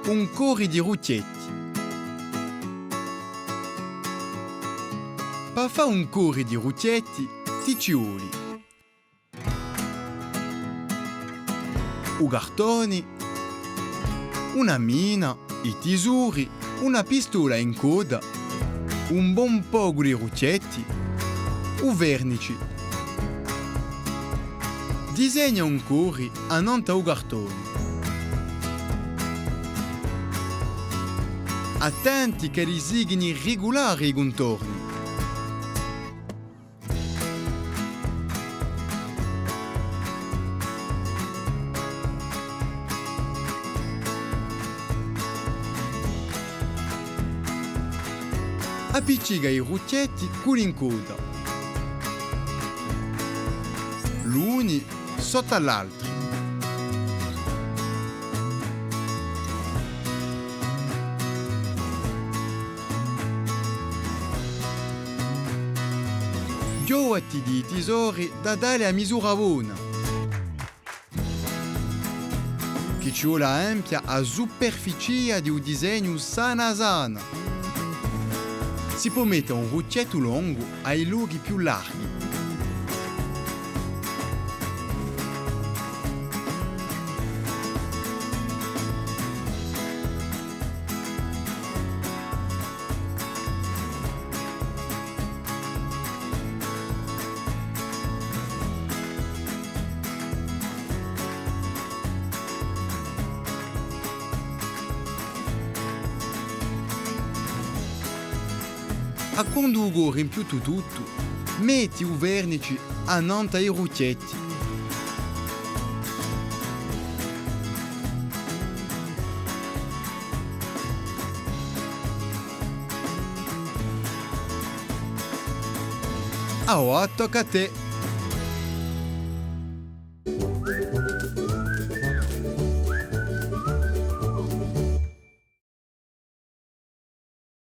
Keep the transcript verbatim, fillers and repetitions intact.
Un cori di ruchjetti. Pà fà un cori di ruchjetti ti ci voli u cartoni, una mina, i tisori, una pistola incodda, un bon pocu di ruchjetti, u vernici. Disegna un cori annantu à u cartoni. Attenti ch'elli sighini rigulari i cuntorni. Appiccica i ruchjetti cù l'incodda, l'uni sottu à l'altri. Ghjovati di i tisori da dali a misura bona, chì ci voli à empia a superficia di u disegnu sana sana. Si pò metta un ruchjettu longu à i lochi più larghi. À quandu u cori hè impiuttu tuttu, metti u vernici annantu à i ruchjetti. Avà tocca à tè.